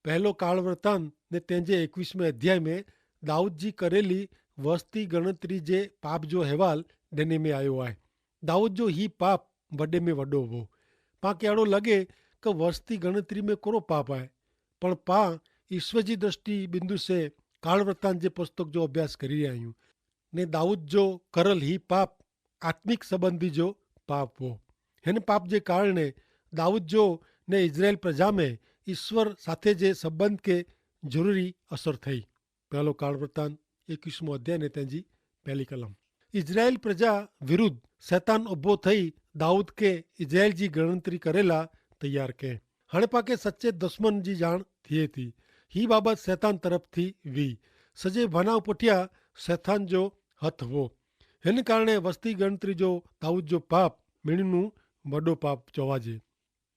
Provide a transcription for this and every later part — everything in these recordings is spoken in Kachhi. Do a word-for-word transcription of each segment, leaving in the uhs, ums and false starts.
પહેલો કાળવર્તાન ને તેનજે એકવીસમે અધ્યાય મેં દાઉદ જી કરેલી વસ્તી ગણતરી જે પાપ જો અહેવાલ ડેને મેં આયો આય. દાઉદ જો હી પાપ વડે મેં વડો હો. પાંકે એડો લગે કે વસ્તી ગણતરી મેં કોરો પાપ આય? પણ પાં ઈસ્વર જી દ્રષ્ટિ બિંદુ સે કાળવર્તાન જે પુસ્તક જો અભ્યાસ કરી રહ્યા હું. ને દાઉદ જો કરલ હી પાપ આત્મિક સંબંધી જો પાપ હો. હેન પાપ જે કારણે દાઉદ જો ને ઇઝરાયેલ પ્રજા મેં ઈસ્વર સાથે જે સંબંધ કે જરૂરી અસર થઈ. પહેલો કાળવર્તાન એકવીસમો અધ્યાય ને તેની પહેલી કલમ. ઇઝરાયેલ પ્રજા વિરુદ્ધ સૈતાન ઉભો થઈ દાઉદ કે ઇઝરાયેલ જી ગણતરી કરેલા તૈયાર કે. હણે પાકે સચ્ચે દુશ્મન જી જાણ થિયે થી. હી બાબત સૈતાન તરફ થી વી. સજે ભનાવ પઠ્યા સૈતાન જો હત હો. હેન કારણે વસ્તી ગણતરી જો દાઉદ જો પાપ મેણનું વડો પાપ જોવાજે.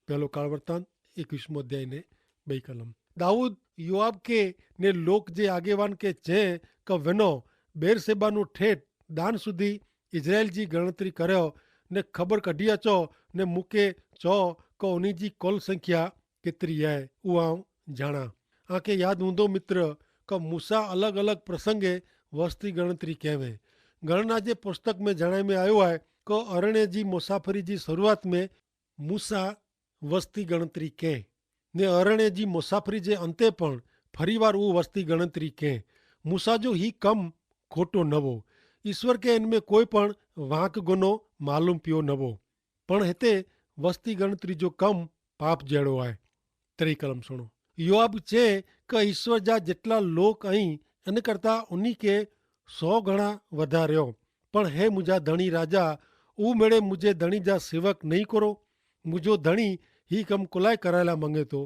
પહેલો કાળવર્તાન એકવીસમો અધ્યાય ને બઈ કલમ. દાઉદ યોઆબ કે ને લોક જે આગેવાન કે ચે કે વેનો બેરસેબાનું ઠેઠ દાન સુધી ઇઝરાયેલ જી ગણતરી કર્યો ને ખબર કઢી અચો ને મુકે ચો કે ઓની જી કોલ સંખ્યા કેતરી હૈ ઉઆવ જાણા. આકે યાદ હૂંદો મિત્ર કે મૂસા અલગ અલગ પ્રસંગે વસ્તી ગણતરી કહેવે. ગણના જે પુસ્તક મેં જણાઈ મેં આયો હૈ કે અરણ્ય જી મુસાફરી જી શરૂઆત મેં મૂસા વસ્તી ગણતરી કહેં ને અરણ્ય જી મુસાફરી જે અંતે પણ ફરીવાર ઉં વસ્તી ગણતરી કહેં. મૂસા જો હી કમ ખોટો નવો. ઈસ્વર કે એન મેં કોઈ પણ વાંક ગુનો માલૂમ પ્યો નવો. પણ હેતે વસ્તી ગણતરી જો કમ પાપ જેડો આય. ત્રિકલમ સુણો. યોઆબ ચે કે ઈસ્વર જા જેટલા લોક અહીં એન કરતા ઉની કે સો ઘણા વધાર્યો. પણ હે મુજા ધણી રાજા, ઉમેડે મુજે ધણી જા સેવક નહીં કરો? મુજો ધણી હી કમ કોલાએ કરાયેલા મંગેતો?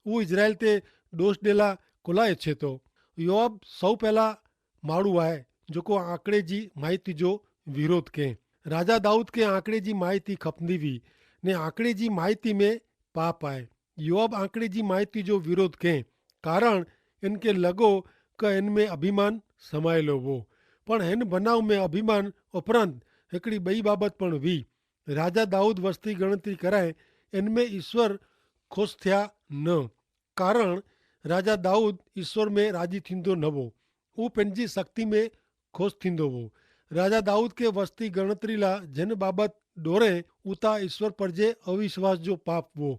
ઉ ઇઝરાયેલ તે દોષ દેલા કોલાએ છેતો? યોઆબ સૌ પહેલા માડૂ આય જોકો આંકડે જી માહિતી જો વિરોધ કે. રાજા દાઉદ કે આંકડે જી માહિતી ખપની વી ને આંકડે જી માહિતી મેં પાપ આય. યોઆબ આંકડે જી માહિતી જો વિરોધ કે કારણ એન કે લગો કે એન મેં અભિમાન સમાયેલો વો. પણ હેન ભનાવ મેં અભિમાન ઉપરાંત હેકડી બઈ બાબત પણ વી. રાજા દાઉદ વસ્તી ગણતરી કરાએ એન મેં ઈસ્વર ખુશ થ્યા ન. કારણ રાજા દાઉદ ઈસ્વર મેં રાજી થીંદો નવો. ઉપને જી શક્તિ મેં ખુશ થીંદો વો. રાજા દાઉદ કે વસ્તી ગણતરી લા જેન બાબત ડોરે ઉતા ઈસ્વર પર જે અવિશ્વાસ જો પાપ વો.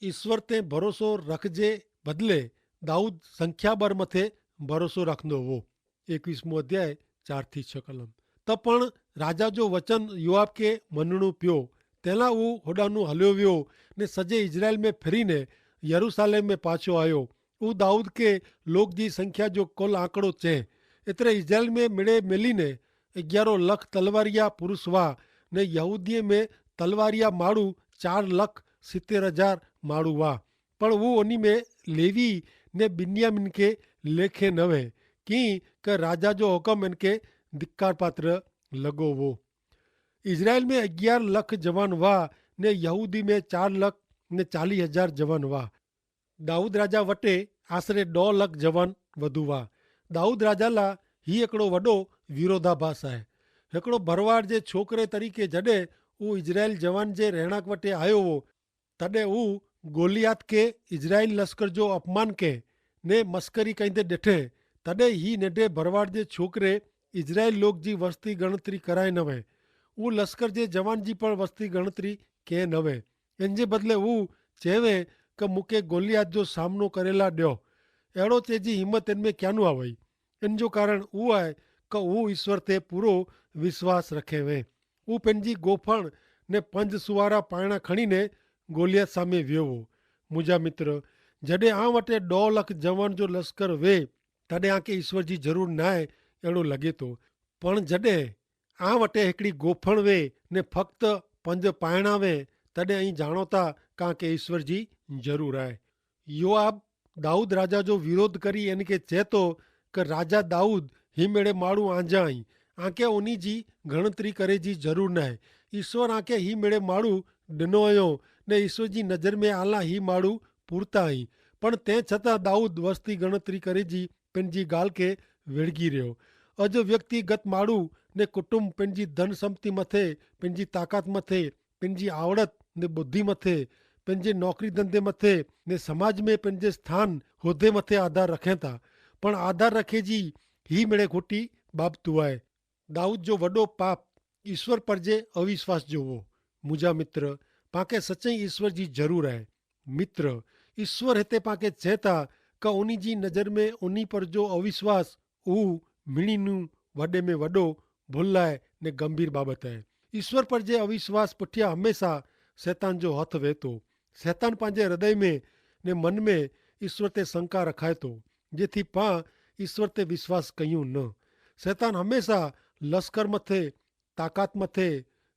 ઈસ્વર તે ભરોસો રખજે બદલે દાઉદ સંખ્યાબર મતે ભરોસો રાખનો વો. એકવીસમો અધ્યાય ચાર થી છ કલમ. તો પણ રાજા જો વચન યોઆબ કે મનણું પ્યો. તેલા ઉં હોડાનું હલ્યો વ્યો ને સજે ઇઝરાયેલ મેં ફેરી ને યરૂસાલેમ મેં પાછો આયો. ઉં દાઉદ કે લોક જી સંખ્યા જો કોલ આંકડો ચે. એતરે ઇઝરાયેલ મેં મેળે મેલી ને અગિયારો લખ તલવારિયા પુરુષ વા ને યહૂદીએ મેં તલવારિયા માળું ચાર લખ સિત્તેર હજાર માળું વા. પણ ઉં ઓની મેં લેવી ને બિન્યામિન કે લેખે નવે કિંક રાજા જો હુકમ એન કે ધિક્કાર પાત્ર લગો વો. ઇઝરાયેલ મેં અગિયાર લખ જવાન વા ને યહૂદી મેં ચાર લખ ને ચાલી હજાર જવાન વા. દાઉદ રાજા વટે આશરે દો લખ જવાન વધુ વા. દાઉદ રાજા લા હી એકડો વડો વિરોધાભાસ આય. એકડો ભરવાડ જે છોકરે તરીકે જડે ઉં ઇઝરાયેલ જવાન જે રહેણાંક વટે આયો વો તદે ઉં ગોલિયાત કે ઇઝરાયેલ લશ્કર જો અપમાન કે ને મસ્કરી કઈ દે દેઠે તદે હી નેઢે ભરવાડ જે છોકરે ઇઝરાયેલ લોક જી વસ્તી ગણતરી કરાય નવે. ઉં લશ્કર જે જવાન જી પણ વસ્તી ગણતરી કે નવે. એન જે બદલે ઉં ચેવે કે મુકે ગોલિયાત જો સામનો કરેલા દ્યો. એડો ચે જી હિંમત એન મેં ક્યાંનું આવે? એન જો કારણ ઉં આય કે ઉં ઈસ્વર તે પૂરો વિશ્વાસ રખે વે. ઉં પેનજી ગોફણ ને પંજ સુવારા પાયણા ખણીને ગોલિયાત સામે વ્યોવો. મુજા મિત્ર, જડે આ વટે દો લખ જવાન જો લશ્કર વે તદે આંકે ઈસ્વર જી જરૂર નાય એડો લગે તો. પણ જડે આ વટે હિકડી ગોફણ વે ને ફક્ત પંજ પાયણા વે તદે અહીં જાણોતા કાંકે ઈસ્વર જી જરૂર આય. યોઆબ દાઉદ રાજા જો વિરોધ કરી એન કે ચેતો કે રાજા દાઉદ હી મેડે માડૂ આંજા અહીં. આંકે ઓની જી ગણતરી કરે જી જરૂર નાય. ઈસ્વર આંકે હી મેડે માડૂ ડનો અયો ને ઈસ્વર જી નજર મેં આલા હી માડૂ પૂરતા અહીં. પણ તે છતાં દાઉદ વસ્તી ગણતરી કરે જી પેનજી ગાલ કે વેડગી રહ્યો. અજ વ્યક્તિગત માડૂ ને કુટુંબ પેનજી ધન સંપત્તિ મતે, પેનજી તાકાત મતે, પેનજી આવડત ને બુદ્ધિ મતે, પહને નોકરી ધંધે મતે ને સમાજ મેં પહને સ્થાન હોદે મતે આધાર રખેતા. પણ આધાર રખે જી હી મેળે ખોટી બાબતુ આય. દાઉદ જો વડો પાપ ઈસ્વર પર જે અવિશ્વાસ જોવો. મુજા મિત્ર, પાંકે સચ્ચે ઈસ્વર જી જરૂર આય. મિત્ર, ઈસ્વર હેતા પાંકે ચેતા કે ઉની જી નજર મેં ઉની પર જો અવિશ્વાસ ઉહ મિણી નું વડે મેં વડો ભુલ્લાય ને ગંભીર બાબત આય. ઈસ્વર પર જે અવિશ્વાસ પઠ્યા હમેંશા સૈતાન જો હથ વહેતો. સૈતાન પાંજે હૃદય મેં ને મન મેં ઈસ્વર તે શંકા રખાયતો, જેથી પાં ઈસ્વર તે વિશ્વાસ કહ્યું ન. સૈતાન હમેંશા લશ્કર મતે, તાકાત મતે,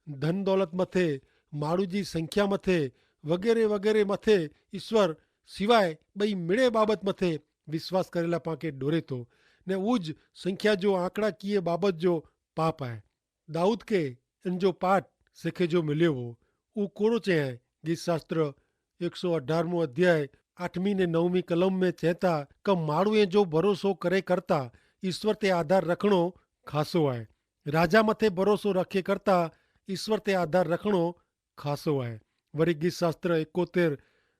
ધન દોલત મતે, માડૂ જી સંખ્યા મતે વગેરે વગેરે મતે ઈસ્વર સિવાય બઈ મિડે બાબત મતે વિશ્વાસ કરેલા પાંકે ડોરેતો. ને ઉજ સંખ્યા જો આંકડા કિયે બાબત જો પાપ આય. દાઉદ કે એન જો પાઠ સેખે જો મિલ્યો વો. ઉહ કોરો ચે આય? ગીતશાસ્ત્ર એક સો અઢારમો અધ્યાય આઠમી ને નવમી કલમ મેં ચેતા કે માડૂએ જો ભરોસો કરે કરતા ઈસ્વર તે આધાર રખણો ખાસો આય. રાજા મતે ભરોસો રખે કરતા ઈસ્વર તે આધાર રખણો ખાસો આય. વરી ગીતશાસ્ત્ર એકોતેર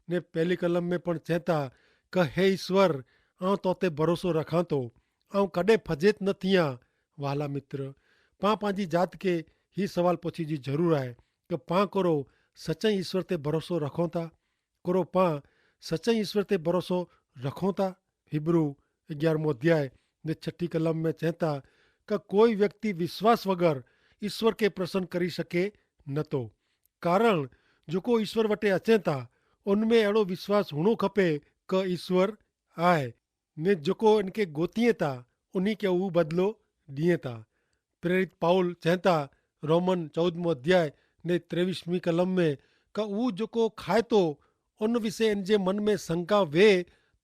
ને પહેલી કલમ મેં પણ ચેતા કે હે ઈસ્વર, આઉં તોતે ભરોસો રખાંતો, આઉં કડે ફજેત ન થિયા. વહાલા મિત્ર, પાં પાંજી જાત કે હી સવાલ પોછી જી જરૂર આય કે પાં કરો સચ્ચા ઈસ્વર તે ભરોસો રખોતા? કરો પાં સચ્ચા ઈસ્વર તે ભરોસો રખોતા? હિબ્રૂ અગિયારમો અધ્યાય ને છઠી કલમ મેં ચેતા કે કોઈ વ્યક્તિ વિશ્વાસ વગર ઈસ્વર કે પ્રસન કરી શકે નતો. કારણ જોકો ઈસ્વર વટે અચેતા ઉનમેં એડો વિશ્વાસ હુણો ખપે કે ઈસ્વર આય, ને જોકો એનકે ગોતિયે તા ઉની કે ઉહ બદલો દિયે તા. પ્રેરિત પાઉલ ચેતા રોમન ચૌદમો અધ્યાય ને ત્રેવીસમી કલમ મેં કે ઉહ જોકો ખાયતો ઉન વિશે એન જે મન મેં શંકા વે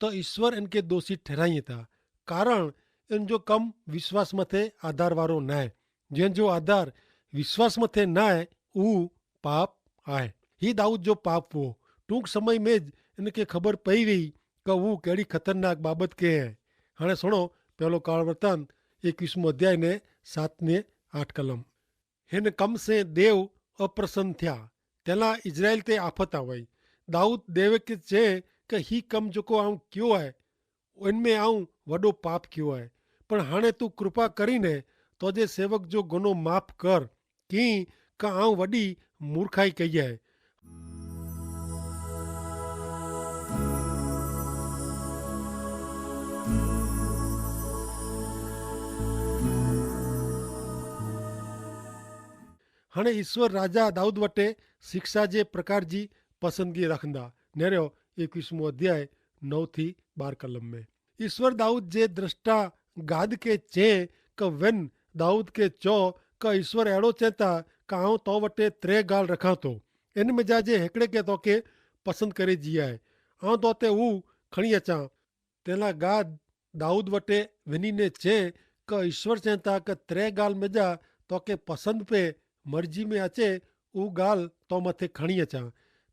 તો ઈસ્વર એનકે દોષી ઠેરાઈ તા. કારણ એન જો કમ વિશ્વાસ મતે આધારવારો નાય. જેન જો આધાર વિશ્વાસ મતે નાય ઉહ પાપ આય. હી દાઉદ જો પાપ વો. ટૂંક સમય મેં જ એનકે ખબર પઈ વય કે ઉહ કેડી ખતરનાક બાબત કે હૈ. હણે સુણો પહેલો કાળવર્તન એકવીસમો અધ્યાય ને સાત ને આઠ કલમ. હેન કમ સે દેવ અપ્રસન થ્યા તેલા ઇઝરાયેલ તે આફત આવય. દાઉદ દેવે કે ચે કે હી કમ જોકો આઉં ક્યો હૈ એન મેં આઉં વડો પાપ ક્યો હૈ. પણ હાણે તું કૃપા કરીને તોજે સેવક જો ગુનો માફ કર. કિંક આઉં વડી મૂર્ખાઈ કઈ હૈ. હણે ઈસ્વર રાજા દાઉદ વટે શિક્ષા જે પ્રકાર જી પસંદગી રાખંદા. નેરો એકવીસમો અધ્યાય નવ થી બાર કલમ મેં ઈસ્વર દાઉદ જે દ્રષ્ટા ગાદ કે ચે કે વેન દાઉદ કે ચો કે ઈસ્વર એડો ચેતા કે આઉં તો વટે ત્રે ગાલ રખાં તો. એન મેં જા જે હેકડ઼ે કે તો કે પસંદ કરે જી આય, આઉં તો તે ઉં ખણી અચાં. તેના ગાદ દાઉદ વટે વેની ને ચે કે ઈસ્વર ચેતા કે ત્રે ગાલ મેં જા તો કે પસંદ પે મરજી મેં અચે ઉં ગાલ તો મતે ખણી અચાં.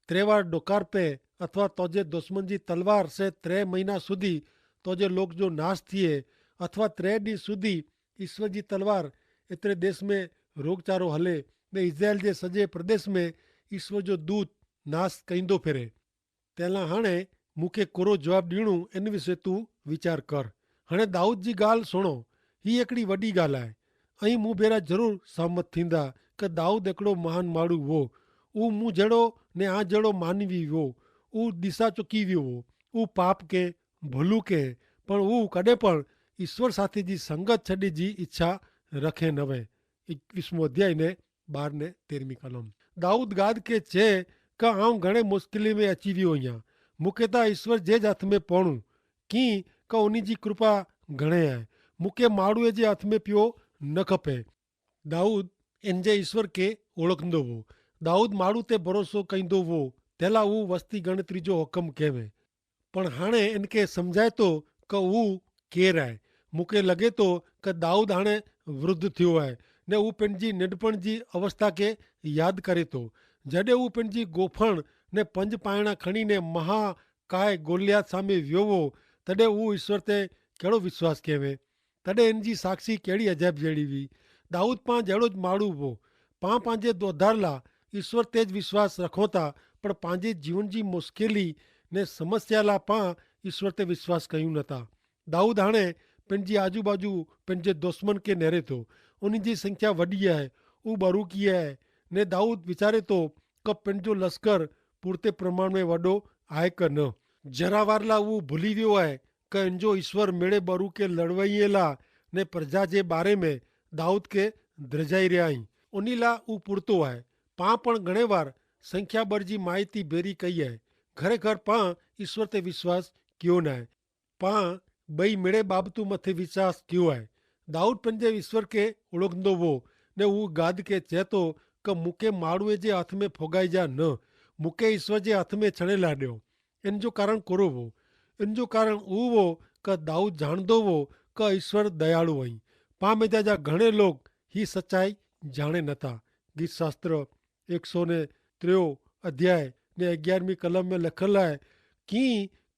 ત્રે વાર ડોકાર પે અથવા તોજે દુશ્મન જી તલવાર સે ત્રે મહિના સુધી તોજે લોક જો નાશ થિયે અથવા ત્રે દિન સુધી ઈસ્વર જી તલવાર એતરે દેશ મેં રોગચારો હલે ને ઇઝરાયેલ જે સજે પ્રદેશ મેં ઈસ્વર જો દૂત નાશ કઈંદો ફેરે. તેલા હણે મુખે કોરો જવાબ દીણું એન વિશે તું વિચાર કર. હણે દાઉદ જી ગાલ સુણો. હી એકડી વડી ગાલ આય. અહીં મુભેરા જરૂર સહમત થીંદા કે દાઉદ એકડો મહાન માડૂ વો. ઉં મુઝેડો ને આજેડો માનવી વો. ઉં દિશા ચોકી વ્યો વો. ઉં પાપ કે ભલુ કે પણ ઉં કદે પણ ઈસ્વર સાથે જી સંગત છડે જી ઇચ્છા રખે નવે. એકવીસમો અધ્યાય ને બાર ને તેરમી કલમ. દાઉદ ગાદ કે છે કે આઉં ઘણે મુશ્કેલી મેં અચીવી હોયા. મુખેતા ઈસ્વર જે જ હાથ મેં પોણું કિંક ઉની જી કૃપા ઘણે આય. મુખે માડૂએ જે હાથ મેં પ્યો ન ખપે. દાઉદ એન જે ઈસ્વર કે ઓળખંદો વો. દાઉદ માડૂ તે ભરોસો કઈંદો વો. તેલા ઉં વસ્તી ગણતરી જો હુકમ કહેવે. પણ હાણે એનકે સમઝાયતો કે ઉં કેર આય. મુકે લગેતો કે દાઉદ હાણે વૃદ્ધ થ્યો આય ને ઉં પેનજી નેડપણ જી અવસ્થા કે યાદ કરેતો. જડે ઉં પેનજી ગોફણ ને પંજ પાયણા ખણીને મહાકાય ગોલિયાત સામે વ્યોવો, તદે ઉં ઈસ્વર તે કેડો વિશ્વાસ કહેવે? તદે એનજી સાક્ષી કેડી અજાયબ જેડી વી? દાઉદ પાં જેડો જ માડૂ વો. પાં પાંજે દોધારલા ઈસ્વર તે જ વિશ્વાસ રખો તા, પણ પાંજે જીવન જી મુશ્કેલી ને સમસ્યા લા પાં ઈસ્વર તે વિશ્વાસ કહ્યું નતા. દાઉદ હાણે પેનજી આજુબાજુ પેનજે દુશ્મન કે નેરે તો, ઉની જી સંખ્યા વડી હૈ, ઉં બરૂકી હૈ. ને દાઉદ વિચારે તો કે પેનજો લશ્કર પૂરતે પ્રમાણ મેં વડો આય કે ન? જરાવારલા ઉં ભૂલી વ્યો હૈ કે એનજો ઈસ્વર મેળે બરૂકે લડવાઈયેલા ને પ્રજા જે બારે મેં દાઉદ કે ધ્રજાઈ રહ્યા હૈં. ઉનીલા ઉં પૂરતો હૈ. પાં પણ ઘણે વાર સંખ્યાબરજી માહિતી ભેરી કઈ હૈ. ઘરે ઘર પાં ઈસ્વર તે વિશ્વાસ ક્યો નાય. પાં બઈ મેળે બાબતુ મતે વિશ્વાસ ક્યો હૈ. દાઉદ પન જે ઈસ્વર કે ઓળખંદો વો, ને ઉં ગાદ કે ચેતો કે મુકે માડૂએ જે હાથ મેં ફોગાઈ જા ન, મુકે ઈસ્વર જે હાથ મેં છણેલા ડ્યો. એન જો કારણ કોરો વો? એન જો કારણ ઉં વો કે દાઉદ જાણદો વો કે ઈસ્વર દયાળુ હૈં. પાં મેં જા જા ઘણે લોગ હી સચાઈ જાણે નતા. ગીત શાસ્ત્ર એક સો ને ત્રેઓ અધ્યાય ને અગિયારમી કલમ મેં લખેલા હૈ કિ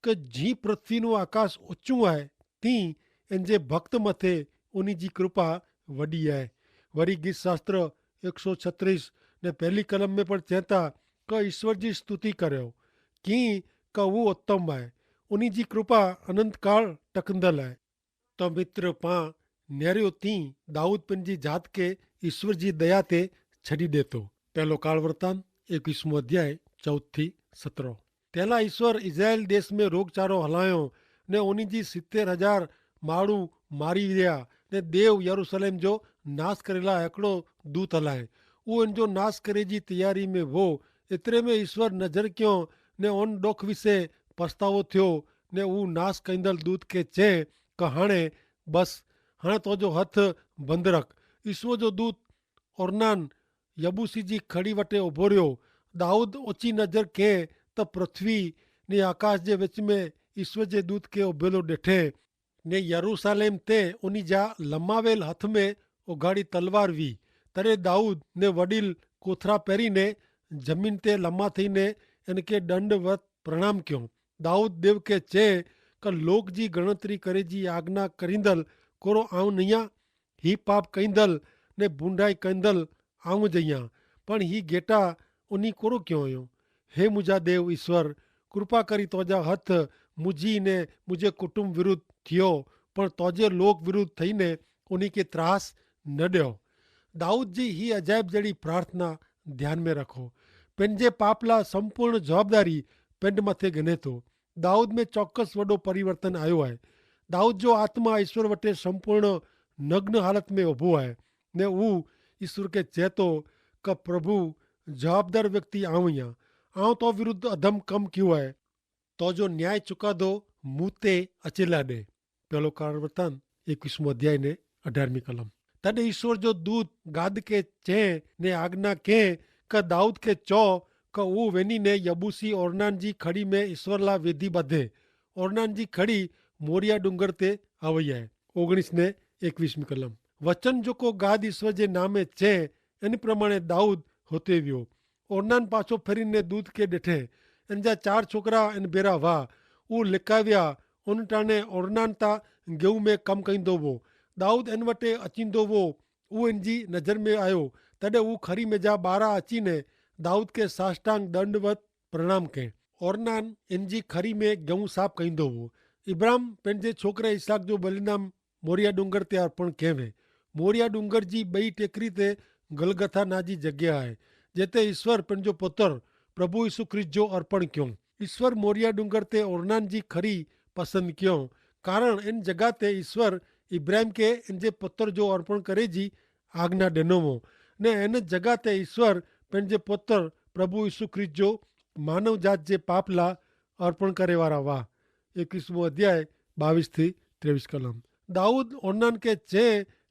કે જી પૃથ્વીનું આકાશ ઓછું હૈ, તી એન જે ભક્ત મતે ઉની જી કૃપા વડી હૈ. વરી ગીત શાસ્ત્ર એક સો છત્રીસ ને પહેલી કલમ મેં પણ ચેતા કે ઈસ્વર જી સ્તુતિ કર્યો કિ કે ઉં ઉત્તમ હૈ, ઉની જી કૃપા અનંતકાળ ટકંદલ હૈ. તો મિત્ર, પાં નેર્યો તી દાઉદ પન જી જાત કે ઈસ્વર જી દયા તે છડી દેતો. પહેલો કાળવર્તાન એકવીસમો અધ્યાય ચૌદ થી સતરો. તેલા ઈસ્વર ઇઝરાયેલ દેશ મેં રોગચારો હલાયો ને ઓની જી સિત્તેર હજાર માળુ મારી રહ્યા, ને દેવ યરુસલેમ જો નાસ કરેલા એકડો દૂત હલાય. ઉ એન જો નાસ કરે જી તૈયારી મેં વો, એતરે મેં ઈસ્વર નજર ક્યો ને ઓન ડોખ વિશે પસ્તાવો થ્યો. ને ઉ નાસ કૈંદલ દૂત કે ચે કહાણે, બસ, હણે તોજો હથ બંધ રખ. ઈસ્વો જો દૂત ઓર્નાન યબૂસી જી ખડી વટે ઉભો રહ્યો. દાઉદ ઓચી નજર કે તો પૃથ્વી ને આકાશ જે વચ્ચે મેં ઈસ્વે જે દૂત કે ઉભેલો દેઠે, ને યરૂસાલેમ તે ઉની જા લમાવેલ હથ મેં ઉગાડી તલવાર વી. તરે દાઉદ ને વડીલ કોથરા પેરી ને જમીન તે લમા થઈ ને એન કે દંડવત પ્રણામ ક્યો. દાઉદ દેવ કે ચે કે લોક જી ગણતરી કરે જી આજ્ઞા કરીંદલ કોરો આવ નહિયા? હી પાપ કૈંદલ ને ભૂંડાઈ કૈંદલ આવ જૈયા. પણ હી ગેટા ઉની કોરો ક્યો અયો? હે મુજા દેવ ઈસ્વર, કૃપા કરી તોજા હથ મુજી ને મુજે કુટુંબ વિરુદ્ધ થિયો, પણ તોજે લોક વિરુદ્ધ થઈ ને ઉની કે ત્રાસ ન ડ્યો. દાઉદ જી હી અજાયબ જેડી પ્રાર્થના ધ્યાન મેં રખો. પેનજે પાપલા સંપૂર્ણ જવાબદારી પેનડ મતે ગને તો. દાઉદ મેં ચોક્કસ વડો પરિવર્તન આયો હૈ. દાઉદ જો આત્મા ઈસ્વર વટે સંપૂર્ણ નગ્ન હાલત મેં ઉભો હૈ. ને ઉં ઈસ્વર કે ચેતો કે પ્રભુ, જવાબદાર વ્યક્તિ આવ હિયા. આવ તો વિરુદ્ધ અધમ કમ ક્યુ હૈ. તો જો ન્યાય ચુકાદો મુતે અચેલા દે. પહેલો કારણ વર્તન એકવીસમો અધ્યાય ને અઢારમી કલમ. તદે ઈસ્વર જો દૂત ગાદ કે ચે ને આજ્ઞા કે કે દાઉદ કે ચો કે ઉ વેની ને યબૂસી ઓર્નાન જી ખડી મેં ઈસ્વર લા વેધી બધે. ઓર્નાન જી ખડી મોરિયા ડુંગર તે આવય હૈ. ઓગણીસ ને એકવીસમી કલમ. વચન જોકો ગાદ ઈસ્વર જે નામે ચે એન પ્રમાણે દાઉદ હોતે વ્યો. ઓર્નાન પાછો ફેરી ને દૂત કે દેઠે એન જા ચાર છોકરા એન ભેરા વાહ. ઉ લિકાવ્યા ઉન ટાણે ઓર્નાન તા ગેઉ મેં કમ કઈંદો વો. દાઉદ એન વટે અચીંદો વો. ઉ એન જી નજર મેં આયો. તદે ઉ ખરી મેં જા બારા અચી ને દાઉદ કે સાષ્ટાંગ દંડવત પ્રણામ કે. ઓર્નાન એન જી ખરી મેં ગેઉ સાફ કઈંદો વો. ઇબ્રાહિમ પેનજે છોકરા ઇસ્હાક જો બલિનામ મોરિયા ડુંગર તે અર્પણ કહેવે. મોરિયા ડુંગર જી બઈ ટેકરી તે ગલગથા ના જી જગ્યા હૈ, જેતે ઈસ્વર પેનજો પુતર પ્રભુ ઈસુ ખ્રિસ્ત જો અર્પણ ક્યો. ઈસ્વર મોરિયા ડુંગર તે ઓર્નાન જી ખરી પસંદ ક્યો, કારણ એન જગા તે ઈસ્વર ઇબ્રાહિમ કે એન જે પુતર જો અર્પણ કરે જી આજ્ઞા ડેનો વો. ને એન જગા તે ઈસ્વર પેનજે પુતર પ્રભુ ઈસુ ખ્રિસ્ત જો માનવ જાત જે પાપલા અર્પણ કરે વારા વાહ. એકવીસમો અધ્યાય બાવીસ થી ત્રેવીસ કલમ. દાઉદ ઓર્નાન કે ચે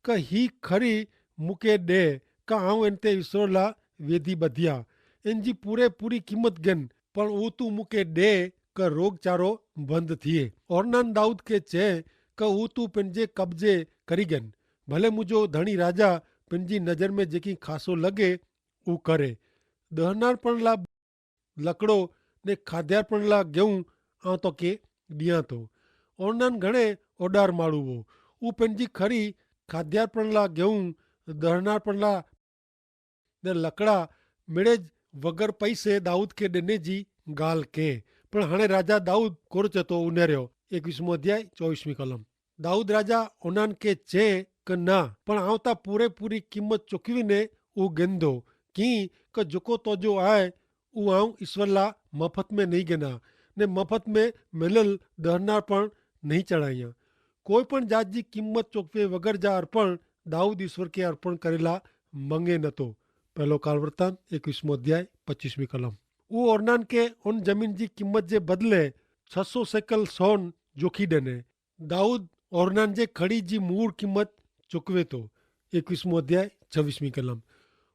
કે હી ખરી મુકે દે, કા આઉં એન તે ઈસ્વર લા વેધી બધ્યા. એન જી પૂરે પૂરી કિંમત ગન, પણ ઉ તું મુકે દે કે રોગચારો બંધ થિયે. ઓર્નાન દાઉદ કે ચે કે ઉ તું પેનજે કબજે કરી ગન. ભલે મુજો ધણી રાજા પેનજી નજર મેં જેકી ખાસો લગે ઉ કરે. દહનાર પણ લા લકડો ને ખાધ્યાર પણ લા ગેઉં આઉં તો કે દિયા તો. ઓર્નાન ઘણે ઓડાર માળું વો. ઉપને જી ખરી ખાધ્યાર પણ લા ગેઉં દહનાર પણ લા ને લકડા મેળે જ વગર પૈસે દાઉદ કે ડેને જી ગાલ કે. પણ હણે રાજા દાઉદ કોરચતો ઉનેર્યો. એકવીસમો અધ્યાય ચોવીસમી કલમ. દાઉદ રાજા ઓનાન કે ચે કે ના, પણ આવતા પૂરેપૂરી કિંમત ચોકવી ને ઉ ગેંદો, કિંક જોકો તોજો આય ઉ આવ ઈસ્વર લા મફત મેં નહીં ગેના, ને મફત મેં મેલલ દહરનાર પણ નહીં ચડાયા. કોઈ પણ જાત જી કિંમત ચોકવે વગર જા અર્પણ દાઉદ ઈસ્વર કે અર્પણ કરેલા મંગે નતો. પહેલો કાલવર્તન એકવીસમો અધ્યાય પચ્ચીસમી કલમ. ઉ ઓરનાન કે ઉન જમીન જી કિંમત જે બદલે છસો સેકલ સોન જોખી દેને. દાઉદ ઓરનાન જે ખડી જી મૂળ કિંમત ચોકવે તો. એકવીસમો અધ્યાય છવીસમી કલમ.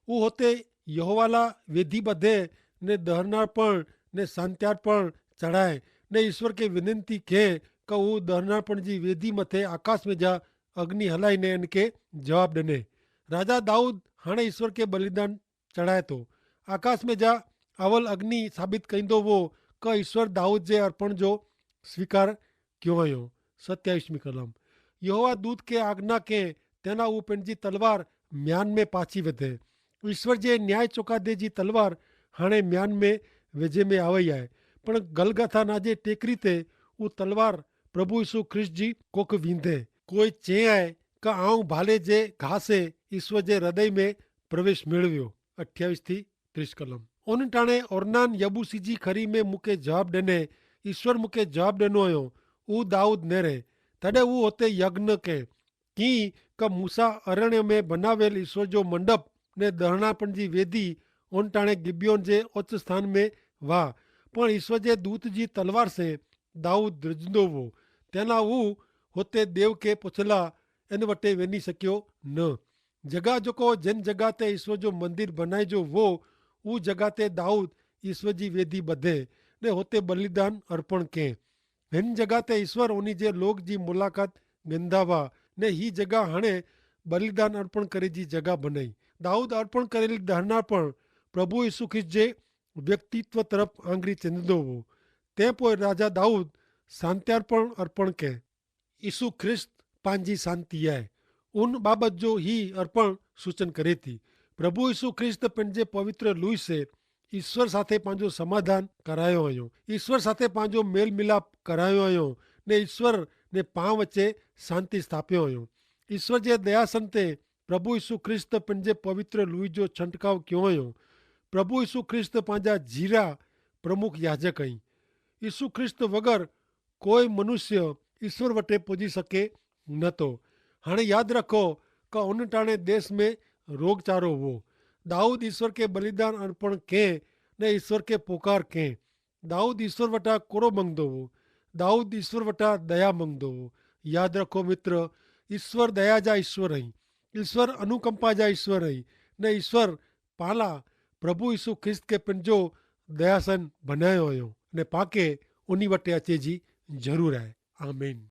ઉ હોતે યહોવાલા વેધી બધે ને દહરનાર પણ ને સાંત્યાર પણ ચડાય, ને ઈસ્વર કે વિનંતી કે કે ઉ દહરનાર પણ જી વેધી મતે આકાશ મેં જા અગ્નિ હલાઈ ને એન કે જવાબ દેને. રાજા દાઉદ હાણે ઈસ્વર કે બલિદાન ચડાયતો. આકાશ મેં જા આવલ અગ્નિ સાબિત કઈંદો વો કે ઈસ્વર દાઉદ જે અર્પણ જો સ્વીકાર ક્યો વયો. સત્યાવિશ મી કલમ. યહોવા દૂત કે આજ્ઞા કે તેના ઉપને જી તલવાર મ્યાન મેં પાછી વધે. ઈસ્વર જે ન્યાય ચોકાદે જી તલવાર હાણે મ્યાન મેં વેજે મેં આવે આય. પણ ગલગાથા ના જે ટેકરી તે ઉ તલવાર પ્રભુ ઈસુ ખ્રિસ્ત જી કોખ વીંધે. કોઈ ચે આય કે આઉં ભાલે જે ઘાસે ઈસ્વર જે હૃદય મેં પ્રવેશ મેળવ્યો. અઠ્યાવિશ થી ત્રિશ કલમ. ઉન ટાણે ઓર્નાન યબૂસી જી ખરી મેં મુકે જવાબ દેને ઈસ્વર મુકે જવાબ દેનો અયો. ઉ દાઉદ નેરે તદે ઉ હોતે યજ્ઞ કે કિંક મૂસા અરણ્ય મેં બનાવેલ ઈસ્વર જો મંડપ ને દહરણા પણ જી વેદી ઉન ટાણે ગિબિયોન જે ઓચ્ચ સ્થાન મેં વાહ. પણ ઈસ્વર જે દૂત જી તલવાર સે દાઉદ દ્રજનો વો. તેના ઉ હોતે દેવ કે પછલા એન વટે વેની શક્યો ન. જગા જોકો જેન જગા તે ઈસ્વર જો મંદિર બનાઈ જો વો ઉ જગા તે દાઉદ ઈસ્વર જી વેદી બધે ને હોતે બલિદાન અર્પણ કે. હેન જગા તે ઈસ્વર ઉની જે લોગ જી મુલાકાત ગંધાવા ને હી જગા હણે બલિદાન અર્પણ કરે જી જગા બનાઈ. દાઉદ અર્પણ કરેલી દહના પણ પ્રભુ ઈસુ ખ્રિસ્ત જે વ્યક્તિત્વ તરફ આંગરી ચેંદો વો. તે પોય રાજા દાઉદ સાંત્યાર પણ અર્પણ કે. ઈસુ ખ્રિસ્ત પાંજી શાંતિ આય. ઉન બાબત જો હી અર્પણ સૂચન કરે થી. પ્રભુ ઈસુ ખ્રિસ્ત પેનજે પવિત્ર લુઈ સે ઈસ્વર સાથે પાંજો સમાધાન કરાયો અયો. ઈસ્વર સાથે પાંજો મેલ મિલાપ કરાયો અયો. ને ઈસ્વર ને પાં વચ્ચે શાંતિ સ્થાપ્યો અયો. ઈસ્વર જે દયાસન તે પ્રભુ ઈસુ ખ્રિસ્ત પેનજે પવિત્ર લુઈ જો છંટકાવ ક્યો અયો. પ્રભુ ઈસુ ખ્રિસ્ત પાંજા જીરા પ્રમુખ યાજક અહીં. ઈસુ ખ્રિસ્ત વગર કોઈ મનુષ્ય ઈસ્વર વટે પોજી શકે નતો. હાણે યાદ રાખો કે ઉન ટાણે દેશ મેં રોગચારો હુઓ. દાઉદ ઈસ્વર કે બલિદાન અર્પણ કેહ ને ઈસ્વર કે પોકાર કેહ. દાઉદ ઈસ્વર વટા કોરો મંગદો હુઓ? દાઉદ ઈસ્વર વટા દયા મંગદો હુઓ. યાદ રાખો મિત્ર, ઈસ્વર દયા જા ઈસ્વર અહીં. ઈસ્વર અનુકંપા જા ઈસ્વર અહીં. ને ઈસ્વર પાલા પ્રભુ ઈસુ ખ્રિસ્ત કે પન જો દયાસન ભનાયો અયો. ને પાકે ઉની વટે અચે જી જરૂર આય. આમેન.